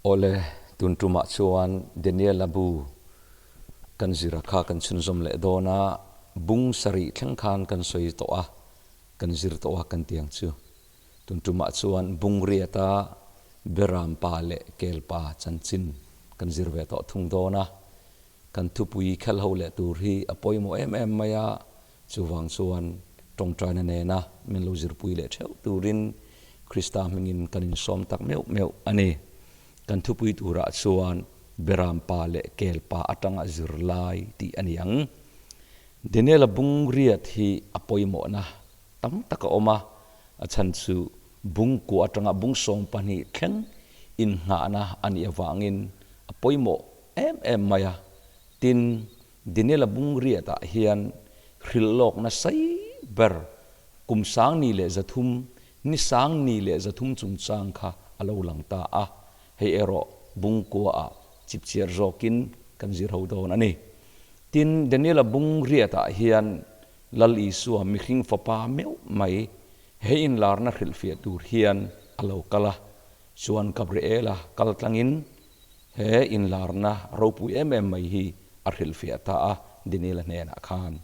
Awle, tun tumah chuan Daniela bu kan zira kha kan chhunzawm leh dawn a, bung sarih thleng khan kan sawi tawh a, kan zir tawh a kan tiang chu. Tun tumah chuan bung riata Beram pa leh Kel pa chanchin kan zir ve tawh thung dawn a, Kan thupui khel ho leh tur hi a pawimawh em em mai a, chuvang chuan tawngtaina nena min lo zirpui leh theuh turin Krista hmingin kan insawm tak meuh meuh a ni. Kan thupui turah chuan Beram pa leh Kel pa atanga zirlai tih a ni ang. Daniela bung riat hi a pawimawhna tam tak a awm a, a chhan chu bung kua atanga bung 12 thleng innghahna a nih avangin a pawimawh em em mai a, tin, Daniela bung riatah hian hrilh lawkna sei ber kum 1300, ni 1300 chungchang kha a lo lang ta a, hei erawh bung kuaah chipchiar zawkin kan zir ho dawn a ni. Tin, Daniela bung riatah hian Lal Isua mihring fapa meuh mai he inlarna hrilhfiah tur hian a lo kal a, chuan Gabriela kal tlangin He inlarna ropui em em mai hi a hrilhfiah ta a, Daniela hnenah khan.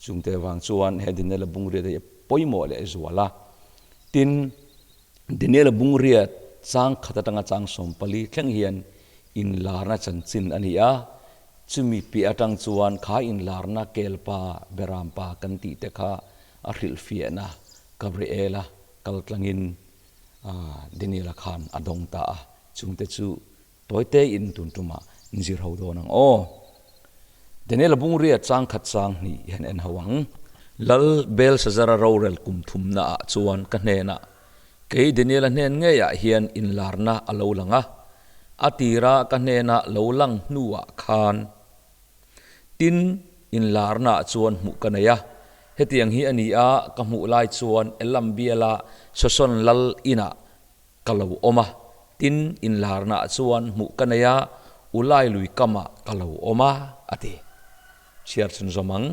Chungte vang chuan he Daniela bungriat hi a pawimawh leh zual a. Tin, Daniela bungriat chang khat atanga chang 14 thleng hian inlarna chanchin a ni a, chumi piah atang chuan kha inlarna kelpa, berampa kan tih te kha a hrilhfiahna Gabriela kaltlangin Daniela khan a dawng ta a, chungte chu tawite in tun tumah in zir ho dawn ang aw. Daniela bungria chang khat chang hnih hian en ho ang. Lal Belshazzara rorel kum thumna ah chuan ka hnenah, Kei Daniela hnen ngeiah hian inlarna a lo lang a, a tira ka hnena lo lang hnuah khan Tin, inlarnaah chuan hmuh ka nei a. Hetiang hi a ni a, ka hmuh lai chuan Elam biala Soson lal inah ka lo awm a. Tin, inlarnaah chuan hmuh ka nei a, Ulai lui kamah ka lo awm a, a ti. Chhiar chhun zawm ang,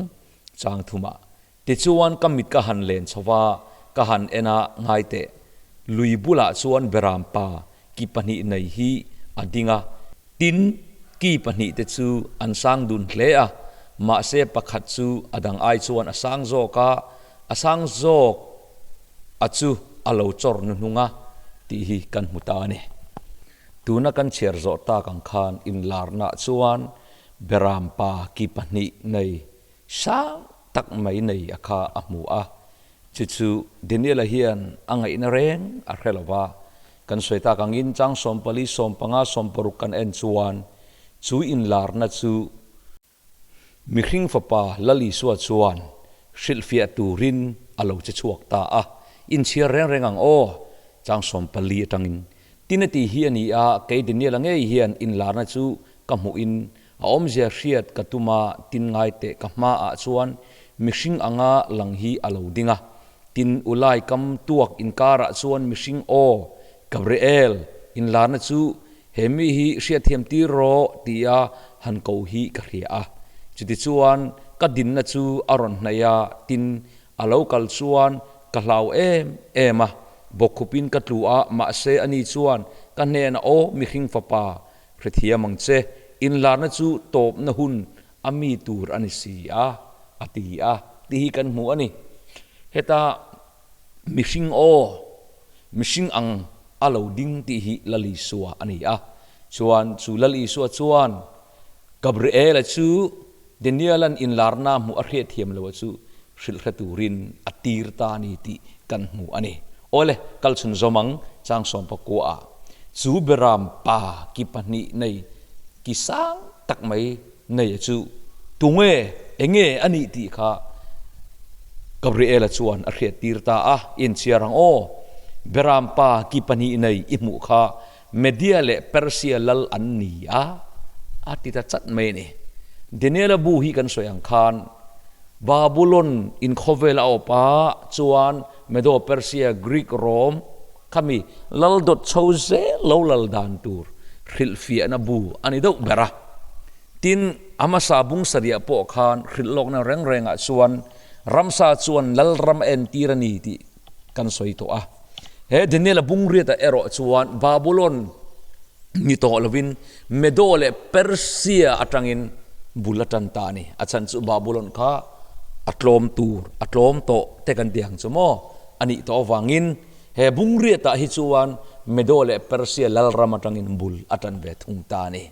chang thumah. Tichuan ka mit ka han len chho va, ka han en a, ngai teh. Lui bulah chuan beram pa ki pahnih nei hi a ding a. Tin, ki pahnih te chu an sang dun hle a, mahse pakhat chu a dang ai chuan a sang zawk a, a sang zawk a chu a lo chawr hnuhnung a, tih hi kan hmu ta a ni. Tuna kan chhiar zawh tak ang khan inlarnaah chuan beram pa ki pahnih nei Sang tak mai nei a kha a hmu a, chu chu Daniela hian a ngaihna reng a hre lo va. Kan sawi tak angin chang 14, 15, 16 kan en chuan chu inlarna chu mihring fapa Lal Isua chuan hrilhfiah turin a lo che chhuak ta a, inchhiar reng reng ang aw, chang 14 atangin. Tin a tih hi a ni a, kei Daniela ngei hian inlarna chu ka hmuhin A awmzia hriat ka tum a, tin ngai teh ka hmaah chuan mihring anga lang hi a lo ding a. Tin, Ulai kam tuak inkarah chuan mihring aw, Gabriel, inlarna chu he mi hi hriatthiam tir rawh tia han ko hi ka hria a. Chutichuan ka dinna chu a rawn hnaih a, tin, a lo kal chuan ka hlau em em a, bawkkhupin ka tlu a, mahse ani chuan ka hnenah aw mihring fapa, Hrethiam ang che, inlarna chu tawpna hun a mi tur a ni si a, a ti a, tih hi kan hmu a ni. Heta mihring aw, mihring ang a lo ding tih hi Lal Isua a ni a. Chuan chu Lal Isua chuan Gabriela chu Daniela'n inlarna hmuh a hriatthiam loh chu hrilh hre turin a tir ta a ni tih kan hmu a ni. Awle, kal chhun zawm ang, chang 19 ah chu beram pa ki pahnih nei ki sang tak mai nei a chu tunge, enge a nih tih kha Gabriela chuan a hriat tir ta a, inchhiar ang aw, beram pa ki pahnih nei i hmuh kha Media leh Persia lal an ni a, a ti ta chat mai a ni. Daniela bu hi kan sawi ang khan Babulon in khawvel a awp a, chuan Medo, Persia, Greek, Rome khami lal dawt chho zel lo lal dan tur hrilhfiahna bu a ni deuh ber a. Tin, a hmasa bung sarih pawh khan hrilh lawkna reng rengah chuan ramsa chuan lal ram a entir a ni tih kan sawi tawh a. He Daniela bungriatah erawh chuan Babulon Ni tawh lovin Medo leh Persia atangin bul a tan ta a ni. A chhan chu Babulon kha a tlawm tur, a tlawm tawh te kan ti ang chu maw? A nih tawh avangin he bungriatah hi chuan Medo leh Persia lalram atangin bul a tan ve thung ta a ni.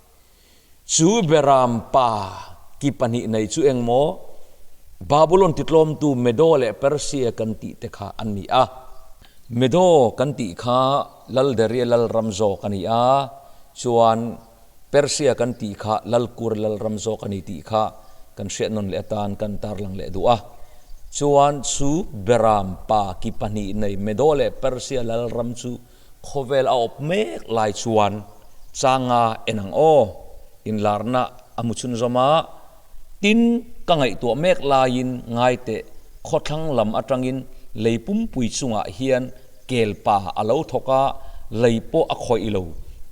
Chu Beram pa ki pahnihna chu eng maw? Babulon titlawmtu Medo leh Persia kan tih te kha an ni a. Medo kan tih kha Lal Daria lalram zawk a ni a, chuan Persia kan tih kha Lal Kur lalram zawk a ni tih kha kan hriat nawn leh atan kan tarlang leh duh a. Chuan chu Beram pa ki pahnihna Medo leh Persia lalram chu Khawvel a awp mek lai chuan changa en ang aw, inlarna a hmu chhunzawm a, tin ka ngaihtuah mek laiin ngaiteh khawthlang lam atangin lei pumpui chungah hian kel pa a lo thawk a, lei pawh a khawih lo,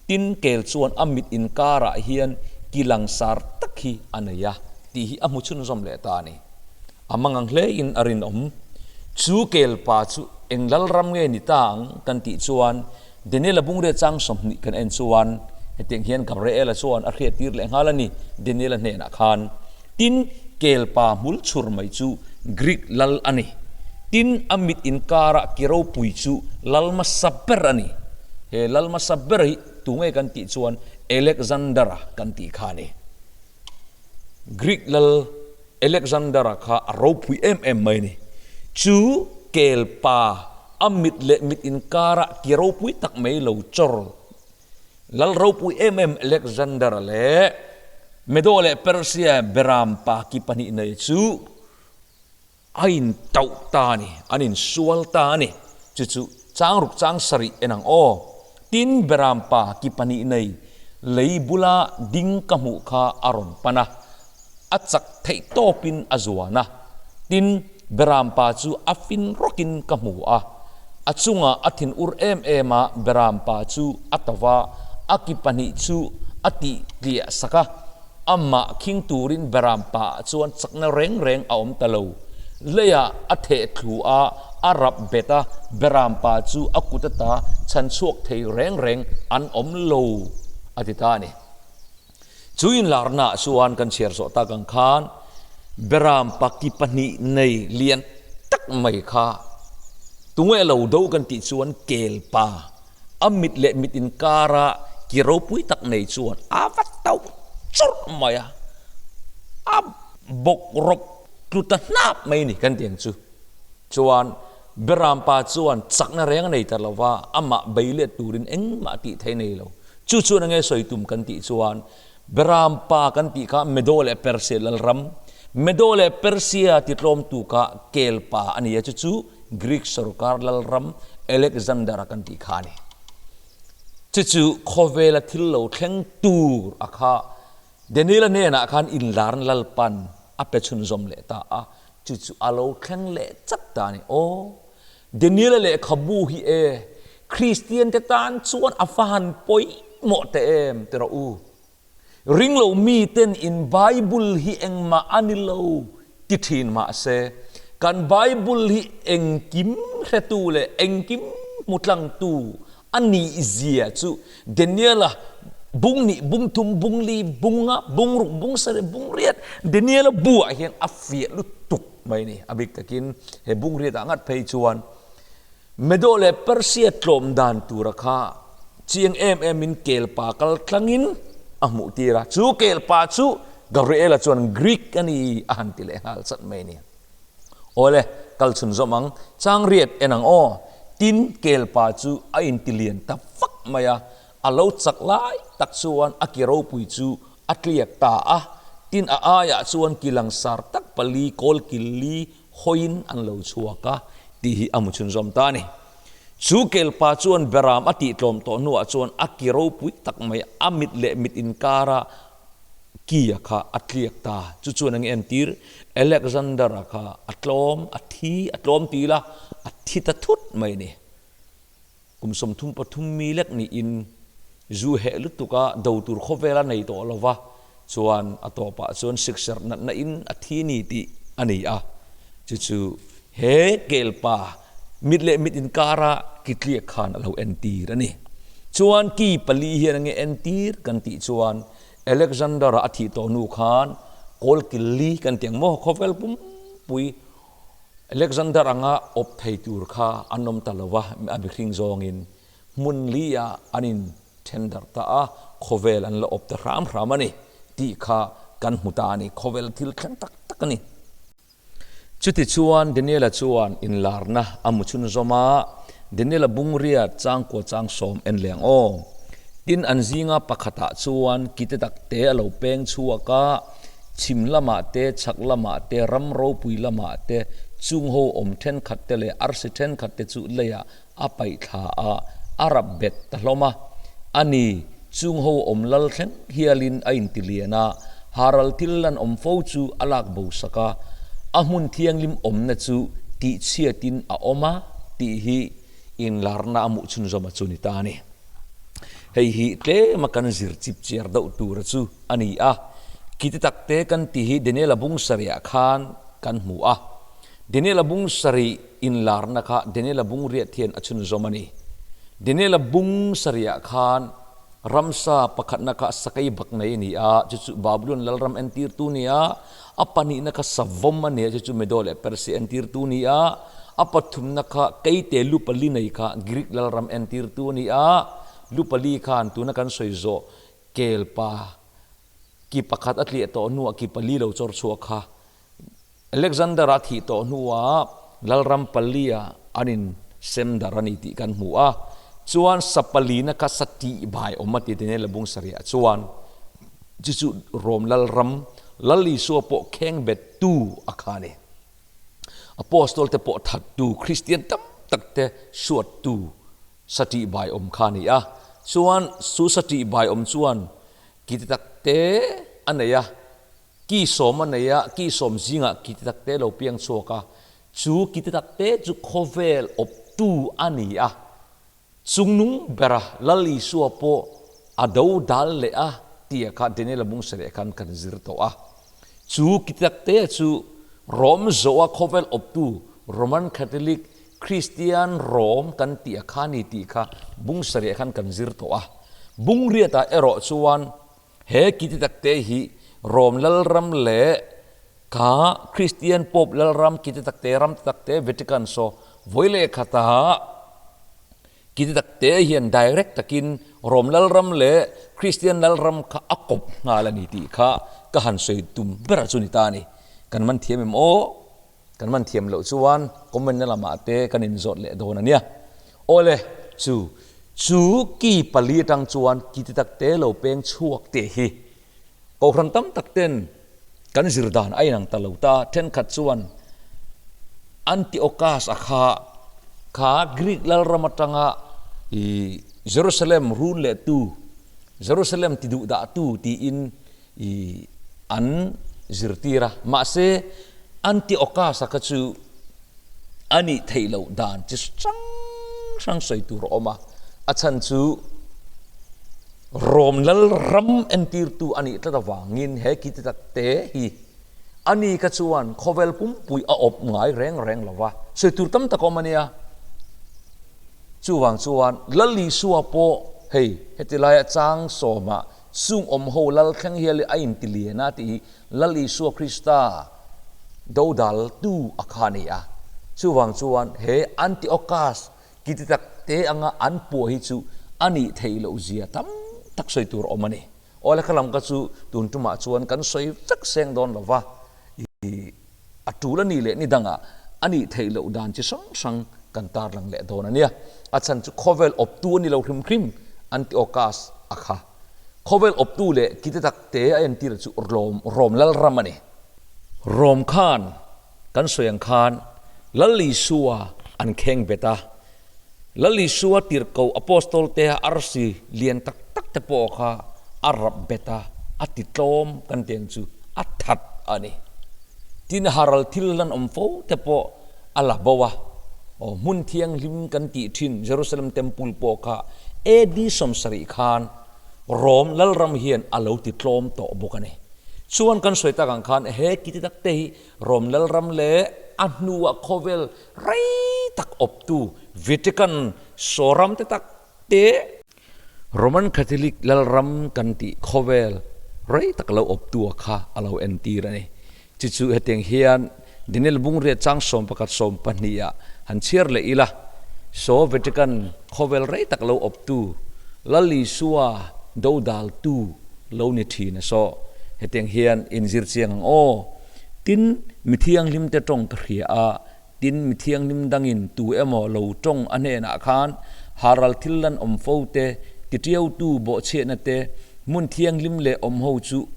tin kel chuan a mit inkarah hian ki langsar tak hi a nei a tih hi a hmu chhunzawm leh ta a ni. A mangang hlein a rinawm. Chu kelpa chu eng lalram nge ni ta ang kan tih chuan Daniela bungria chang 20 kan en chuan hetiang hian Gabriela chuan a hriattir leh nghal a ni Daniela hnenah khan. Tin, kelpa hmul chhur mai chu Greek lal a ni. Tin, a mit inkara ki ropui chu lal hmasa ber a ni. He lal hmasa ber hi tunge kan tih chuan Alexander-a kan tih kha a ni. Greek lal Alexander-a kha a ropui em em mai a ni. Chu kel pa a mit leh mit inkara ki ropui tak mai lo chawr lal ropui em em Alexander-a leh Medo leh Persia beram pa ki pahnih nei chu A intauh ta a ni, an insual ta a ni. Chu chu changruk chang sarih en ang aw. Tin, Berampa ki pahnih nei lei bula ding ka hmuh kha a rawn pan a, a chak theih tawpin a zuan a. Tin, Berampa chu a fin rawkin ka hmu a, a chungah a thin ur em em a, Berampa chu a to va, a ki pahnih chu a tih tliah sak a. Amah khing turin Beram paah chuan chakna reng reng a awm ta lo. Leiah a theh thlu a, a rap bet a, Beram pa chu a kut ata chhan chhuak thei reng reng an awm lo, a ti ta a ni. Chu inlarnaah chuan kan chhiar zawh tak ang khan Beram pa ki pahnih nei lian tak mai kha tunge lo do kan tih chuan kel pa A mit leh mit inkara ki ropui tak nei chuan a va tauh churh mai a, a bawk rawp tlu ta hnap mai ni kan ti ang chu. Chuan Berampa chuan chakna reng a nei ta lo va, amah bei let turin engmah tih thei nei lo. Chu chuan enge sawi tum kan tih chuan Berampa kan tih kha Medo leh Persia lalram, Medo leh Persia titlawmtu kha Kelpa a ni a, chu chu Greek sorkar lalram Alexander-a kan tih kha a ni. Chu chu khawvela thil lo thleng tur a kha Daniel-a hnenah khan inlarna Lalpan a pe chhunzawm leh ta a, chu chu a lo thleng leh chat ta a ni. Aw, Daniel-a lehkhabu hi e, Kristiante tan chuan a va han pawimawh teh em ti rawh u. Ringlo miten in Bible hi engmah a ni lo ti thin mah se, kan Bible hi engkim hretu leh engkim hmu tlangtu a nih zia chu Daniela bung nih, bung thum, bung li, bung nga, bung ruk, bung sarih, bung riat, Daniela bu ah hian a fiah lutuk mai a ni. A bik takin he bung riat ah ngat phei chuan Medo leh Persia tlawm dan tura kha chiang em emin kelpa kal tlangin a hmuh tir a. Chu kelpa chu Gabriela chuan Greek a ni a han ti leh nghal chat mai a ni. Awle, kal chhun zawm ang, chang riat en ang aw. Tin, kelpa chu a inti lian ta vak mai a, a lo chak lai tak chuan a ki ropui chu a tliak ta a. Tin, a aiah chuan ki langsar tak pali kawl kil li hawiin an lo chhuak a tih hi a hmu chhunzawm ta a ni. Chu kelpa chuan Beram a tihtlawm tawh hnuah chuan a ki ropui tak mai a mit leh mit inkara ki-a kha a tliak ta. Chu chuan eng entir? Alexander-a kha a tlawm, a thi, a tlawm ti ila a thi ta thut mai a ni. Kum 33 mi lek niin zu heh lutuk a do tur khawvel a nei tawh lo va, chuan a tawpah chuan sikserh natna in a thi ni tih a ni a. Chu chu he kelpa mit leh mit inkara ki tliak khan a lo entir a ni. Chuan ki pali hian enge entir kan tih chuan Alexander-a a thih tawh hnu khan kawlkil li kan ti ang maw khawvel pumpui Alexander anga awp thei tur kha an awm ta lo va, a mihring zawngin hmun li ah an in then darh ta a, khawvel an la awp ta hram hram a ni tih kha kan hmu ta a ni, khawvel thil thleng tak tak a ni. Chutichuan Daniela chuan inlarna a mu chhunzawm a, Daniela bungriat changkua changsawm en leng aw. Tin, an zinga pakhatah chuan kite takte a lo peng chhuak a, chhim lamah te, chhak lamah te, ram ropui lamah te, chungho awm thenkhat te leh arsi thenkhat te chu leiah a paih thla a, a rap bet ta hlawm a. A ni, chung ho awm lal thleng hialin a inti lian a, haral thil lan awm fo chu a lak bo sak a, a hmun thianghlim awmna chu tihchhiatin a awm a tih hi inlarna a hmuh chhunzawma chu ni ta a ni. Hei hi tlema kan zir chip chiar deuh tura chu a ni a, kiti takte kan tih hi Daniela bung sarihah khan kan hmu a. Daniela bung sarih inlarna kha Daniela bung riat hian a chhunzawm a ni. Daniela bung sarihah khan ramsa pakhatna kha sakei bak nei a ni a, chu chu Babylon lalram entirtu a ni a, a pahnihna kha savawm a ni a, chu chu Medo leh Persia entirtu a ni a, a pathumna kha keite lu pali nei kha Greek lalram entirtu a ni a, lu pali khan tuna kan sawi zawh kelpa ki pakhat a tliah tawh hnuah ki pali lo chawr chhuak kha Alexander-a thih tawh hnuah Lalram Palia an in sem dar a ni tih kan hmu a, chuan sa palina kha sa tih bai awm a ti Daniel Labung sarihah chuan chu chu Rom Lalram Lal Isua pawh kheng bet tu a kha a ni. Apostol te pawh that tu, Kristian tam tak te suat tu sa tih bai awm kha a ni a, chuan chu sa tih bai awm chuan kiti tak te a nei a, Ki sawm a nei a, ki sawm zingah ki ti takte lo piang chhuak a, chu ki ti takte chu khawvel awptu a ni a, chungnung bera Lal Isua pawh a do dal leh a tia kha Daniel-a bungsereh khan kan zir tawh a. Chu ki ti takte chu Rom zawha khawvel awptu Roman Catholic Kristian Rom kan tih a kha ni tih kha bungsereh khan kan zir tawh a. Bungriatah erawh chuan He kiti takte hi Rom Lalram leh kha Kristian Pope Lalram kiti takte ram takte Vatican saw vawi leh khatah kiti takte hian direct takin Rom Lalram leh Kristian Lalram kha a kawp nghal a ni tih kha ka han sawi tum ber chu ni ta a ni. Kan man thiam em aw? Kan man thiam loh chuan comment na lamah te kan inzawt leh dawn a nia. Awle, chu chu ki pali atang chuan ki ti tak te lo peng chhuak tih hi Kohhran tam tak ten kan zir dan a inang ta lo ta. Thenkhat chuan Antiochus a kha kha Greek lalram atanga i Jerusalem run leh tu, Jerusalem ti duh dah tu tiin I an zirtir a, mahse Antiochus-a kha chu a nih theih loh dan chi hrang hrang sawi tur a awm a, a chhan chu Rom lal ram entirtu a nih tlat avangin he kiti takte hi a ni kha chuan khawvel pumpui a awp ngai reng reng lo va, sawi tur tam tak a awm a nia. Chuvang chuan Lal Isua pawh hei heti laia chang sawmah Chung awm ho lal thleng hial hi a inti lian a tih hi Lal Isua Krista dodal tu a kha a ni a. Chuvang chuan he Antiochus kiti tak te anga an puah hi chu a nih theih loh zia tam tak sawi tur a awm a ni. Awle kha lam kha chu tun tumah chuan kan sawi vek seng dawn lo va. A tul a nih leh ni dangah a nih theih loh dan chi hrang hrang kan tarlang leh dawn a nia. A chhan chu khawvel awptu a ni lo hrim hrim Antiochus a kha. Khawvel awptu leh kite tak te a entir chu Rom Rom Lalram a ni. Rom khan kan sawi ang khan Lal Isua an kheng bet a, Lal Isua tirhkoh Apostol te arsi lian tak tak te pawh kha a rap bet a, a ti tlawm kan tih ang chu a that a ni. Tin haral thil lan awm fo te pawh a la bo a, aw hmun thianghlim kan tih thin Jerusalem Temple pawh kha AD 70 khan Rom Lalram hian a lo ti tlawm tawh bawk a ni. Chuan kan sawi tak ang khan he kiti tak te hi Rom Lalram leh a hnuah khawvel Rei tak awptu Vatican sawram te tak te. Roman Catholic lalram kan tih khawvel rei tak lo awptua kha a lo entir a ni. Chu chu hetiang hian Daniel Bungriat chang 11 20 ah han chhiar leh ila, Saw Vatican khawvel rei tak lo awptu Lal Isua dodaltu lo ni thin a saw. Hetiang hian inzir chiang ang aw. Tin, mi thianghlimte tawng ka hria a, Tin, mi thianghlim dangin tu emaw lo tawng a hnenah khan haral thil lan awm fo te, titiautu bawhchhiahna te, hmun thianghlim leh awm ho chu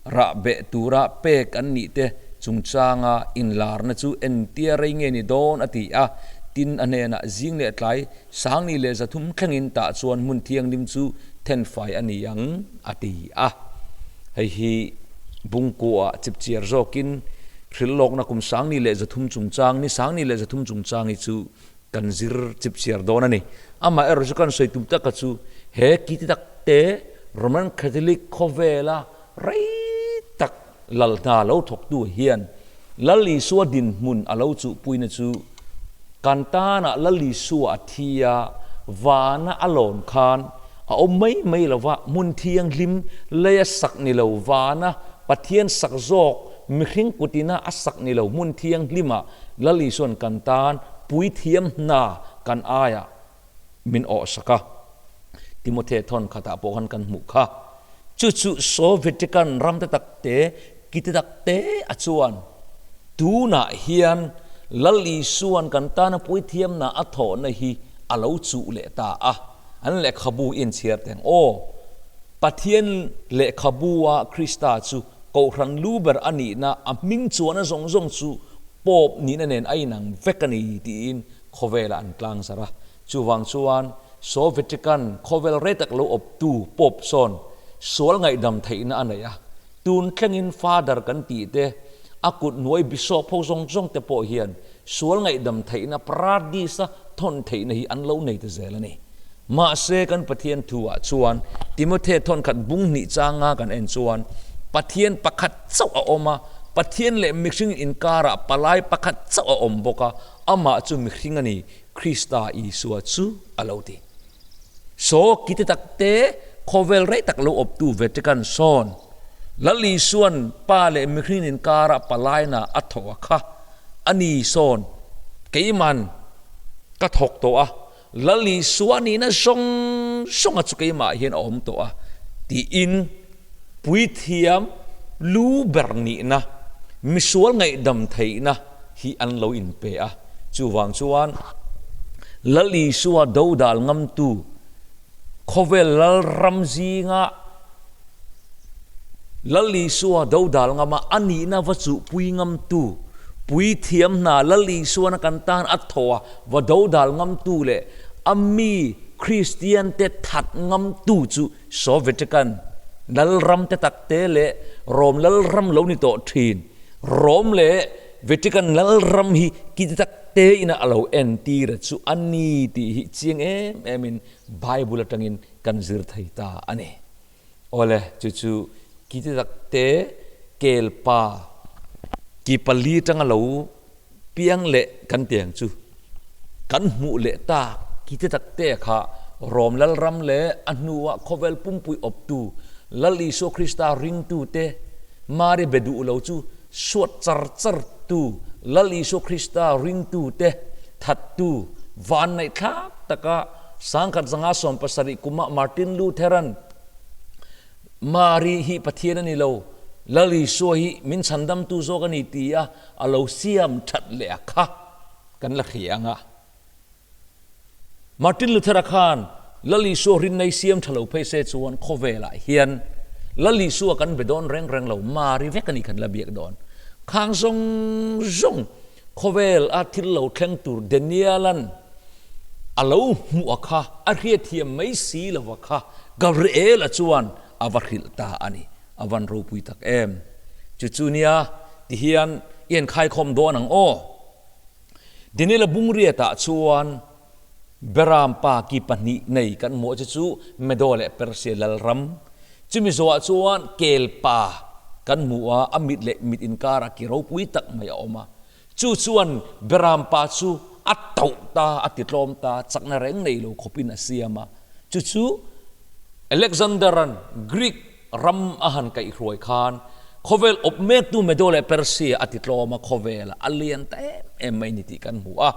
rah beh tura pek an nih te chungchanga inlarna chu entia rei nge ni dawn a ti a. Tin, a hnenah zing leh tlai sangni leh 300 thlengin tah chuan hmun thianghlim chu thenfai a ni ang a ti a. Hei hi Bungkuah chipchiar zawkin Hrilh lawkna kum 1300 chungchang, ni 1300 chungchang hi chu kan zir chipchiar dawn a ni. Amaherawh chu kan sawi tum taka chu he kiti tak te Roman Catholic khawvela rei tak lal hna lo thawktu hian Lal Isua dinhmun a lo chuhpuina chu kan tanah Lal Isua a thi a, vana a lawn khan a awm mai mai lo va, hmun thianghlim leia sak ni lo vana Pathian sak zawk mihring kutina a sak ni lo hmun thianghlimah Lal Isua'n kan tan puithiam hna kan aiah min awhsak a. Timothe thawn khatah pawh khan kan hmuh kha. Chu chu Saw Vatican ram te tak te, ki te tak te a chuan tunah hian Lal Isua'n kan tana puithiam hna a thawhna hi a lo chuh leh ta a. An lehkhabu inchhiar teng aw. Pathian lehkhabu-a Krista chu Kohhran lu ber a nihna a hming chuana zawng zawng chu Pope nihna nen a inang vek a ni tiin khawvelah an tlangzarh a. Chuvang chuan Saw Vatican khawvel rei tak lo awptu Pope sawn sual ngaihdam theihna a nei a. Tun thlengin Father kan tih te, a kut hnuai Bishop ho zawng zawng te pawh hian sual ngaihdam theihna Paradis-a thawn theihna hi an lo nei ta zel a ni. Mahse, kan Pathian thu-ah chuan Timothe thawnkhat bung hnih changa kan en chuan Pathian pakhat chauh a awm a, Pathian leh mihring inkarah palai pakhat chauh a awm bawk a, amah chu mihring a ni, Krista Isua chu a lo ti. Saw kite takte khawvel rei tak lo awptu Vatican sawn Lal Isua'n Pa leh mihring inkarah palaina a thawh a kha a ni sawn keiman ka thawk tawh a, Lal Isua nihna zawng zawnga chu keimah hian a awm tawh a, tiin puithiam lu ber nihna, misual ngaihdam theihna hi an lo inpe a. Chuvang chuan Lal Isua dodal ngamtu khawvel lalram zinga Lal Isua dodal ngama a nihna va chuhpui ngamtu, puithiam hna Lal Isuana kan tan a thaw a, va dodal ngamtu leh a mi Kristiante that ngamtu chu Saw Vatican Lalram te takte leh Rom Lalram lo ni tawh thin. Rom leh Vatican Lalram hi kiti takte ina a lo entir a chu a ni tih hi chiang em emin Bible atangin kan zir thei ta a ni. Awle, chu chu kiti takte kelpa ki pali tanga lo piang leh kan tiang chu kan hmuh leh tak kiti takte kha Rom Lalram leh a hnuah khawvel pumpui awptu Lal Isua Krista ringtute Mari be duh lo chu suat char char tu Lal Isua Krista ringtute thattu vanneihthlak taka 1570 kumah Martin Lutheran Mari hi Pathian a ni lo, Lal Isua hi min chhandamtu zawk a ni ti a a lo siam that leh a kha kan la hria ang a. Martin Luthera khan Lal Isua rinnei siam tha lo phei se chuan khawvelah hian Lal Isua kan be dawn reng reng lo, Mari vek a ni kan la biak dawn. Khang zawng zawng Khawvel a thil lo thleng tur Daniel-a'n a lo hmuh a kha a hriatthiam mai si lova kha Gabriel-a chuan a va hrilh ta a ni. A van ropui tak em! Chu chu nia tihian i enkhaikhawm dawn ang aw. Daniel-a bungriatah chuan Beram pa ki pahnih nei kan hmuh chu chu Medo leh Persia lalram. Chumi zawhah chuan kel pa kan hmu a, a mit leh mit inkarah ki ropui tak mai a awm a. Chu chuan Beram pa chu a tauh ta, a titlawm ta, chakna reng nei lo khawpin a siam a. Chu chu. Alexander-a'n Greek ram a han kaihhruai khan khawvel awp mektu Medo leh Persia a ti tlawm a, khawvelah a lian ta em em mai ni tih kan hmu a.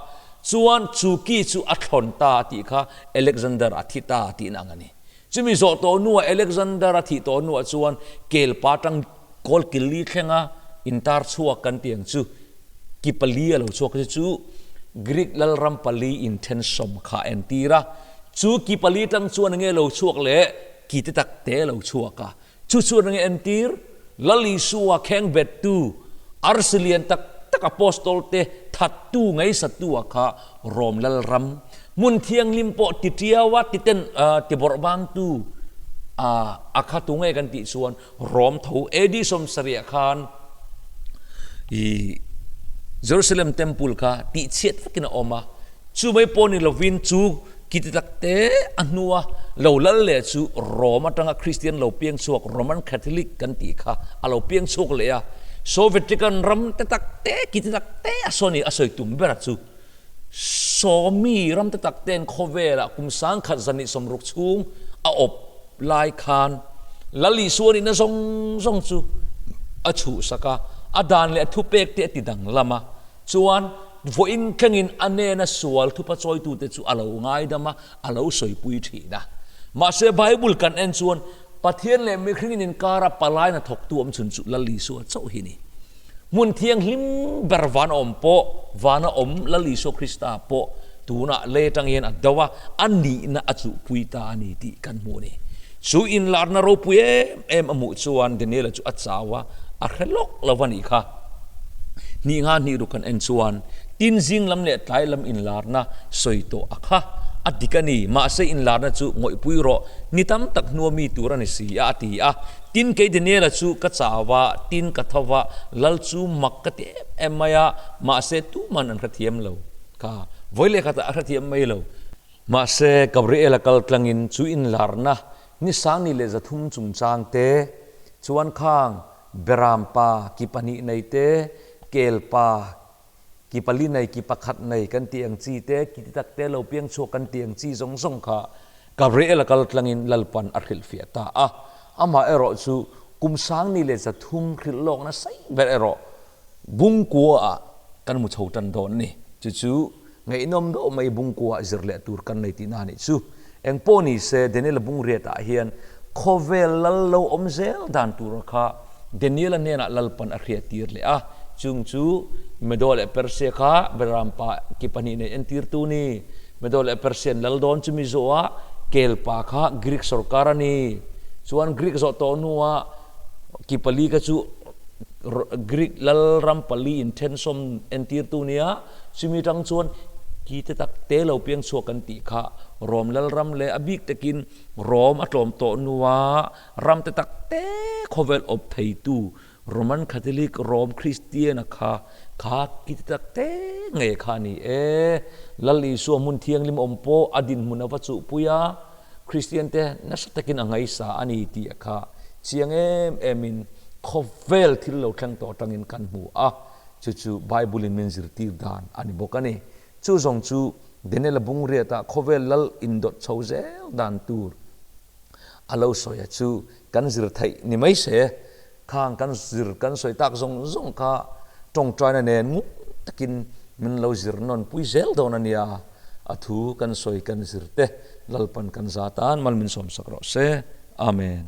Chuan chu ki chu a thlawn ta a tih kha Alexander a thi ta tihna ang a ni. Chumi zawh tawh hnuah Alexander a thih tawh hnuah chuan kelpa tang kawl killi thlenga intar chhuak kan tih ang chu ki pali a lo chhuak chu chu Greek lalram pali inthen sawm kha a entir a. Chu ki pali tang chuan enge lo chhuak leh ki te tak te a lo chhuak a. Chu chuan enge entir? Lal Isua khengbettu, arsi lian tak tak Apostol te thattu ngaisatu a kha Rom lalram hmun thianghlim pawh ti tiau a ti ten ti bawrh bangtu a a kha tu nge kan tih chuan Rom tho AD 70 khan i Jerusalem temple kha tihchhiat vekin a awm a. Chu mai pawh ni lovin chu ki ti tak te a hnua lo lal leh chu Rome atanga Kristian lo piang chhuak Roman Catholic kan tih kha a lo piang chhuak leh a. Saw Vatican ram te tak te ki ti tak te a saw ni a sawi tum ber a chu saw mi ram te tak ten khawvelah kum sangkhat zan 60 chhung a awp lai khan Lal Isua nihna zawng zawng chu a chhuhsak a, a dan leh a thupek te a ti danglam a. Chuan vawiin thlengin a nena sual thupa chawitute chu a lo ngaidam a, a lo sawipui thin a. Mahse Bible kan en chuan Pathian leh mihringin inkara palai hnathawktu awm chhun chu Lal Isua chauh hi ni. Hmun thianghlim ber van a awm pawh, vana awm Lal Isua Krista pawh tunah lei atang hian a do a, a nihna a chuhpui ta a ni tih kan hmuh a ni. Chu inlarna ropui em em a hmuh chuan Daniela chu a chau a, a hre lawk lo a nih kha. Hnih nga hnih ruk kan en chuan tin zing lam leh tlai lam inlarna sawi tawh a kha a dik a ni. Mahse inlarna chu ngawihpui rawh, ni tam tak hnua mi tur a ni si a, a ti a. Tin kei Daniela chu ka chau a, tin ka tho va, lal chu mak ka ti em em mai a, mahse tuman an hrethiam lo kha, vawi leh khatah a hrethiam mai lo. Mahse, Gabriel-a kal tlangin chu inlarna ni 3,300 chungchang te, chuan khang Beram pa ki pahnih nei te, kel pa ki pali nei ki pakhat nei kan tih ang chi te, ki ti tak te lo piang chhuak kan tih ang chi zawng zawng kha Gabriel-a kal tlangin Lalpan a hrilhfiah ta a. Amaherawh chu kum 3,300 hrilh lawkna sei ber erawh Bungkua ah kan mu chho tan dawn a ni. Chu chu ngaihnawm deuh mai Bungkua ah zir leh tur kan nei tihna a nih chu. Engpawh ni se Daniel-a bungriat ah hian khawvel lal lo awm zel dan tura kha Daniel-a hnenah Lalpan a hriat tir leh a. Chung chu Medo leh Persia kha Berampa ki pahnih nei entirtu ni. Medo leh Persia an lal dawn chumi zawhah Kelpa kha Greek sorkar a ni. Chuan Greek zawh tawh hnuah ki pali kha chu Greek lalram pali inthensawm entirtu nia, chumi tang chuan ki te tak te lo piang chhuak kan tih kha Rom lalram leh a bik takin Rom a tlawm tawh hnua ram te tak te khawvel awp theitu Roman Catholic Rom Kristiana kha kha ki te tak te ngei kha a ni e. Lal Isua hmun thianghlim awm pawh a dinhmun a va chuhpui a. Kristian te nasa takin a ngaisa a ni tih a kha chiang em em in khawvel thil lo thleng tawh atangin kan hmu a, chu chu Bible in min zirtir dan a ni bawk a ni. Chu zawng chu Daniel-a bungriatah khawvel lal indawt chho zel dan tur a lo sawi a chu kan zir theih ni mai se. Khang kan zir kan sawi tak zawng zawng kha tawngtaina nen ngun takin min lo zir nawn pui zel dawn a nia. A thu kan sawi kan zir te Lalpan kan za tan mal min sawmsak rawh se. Amen.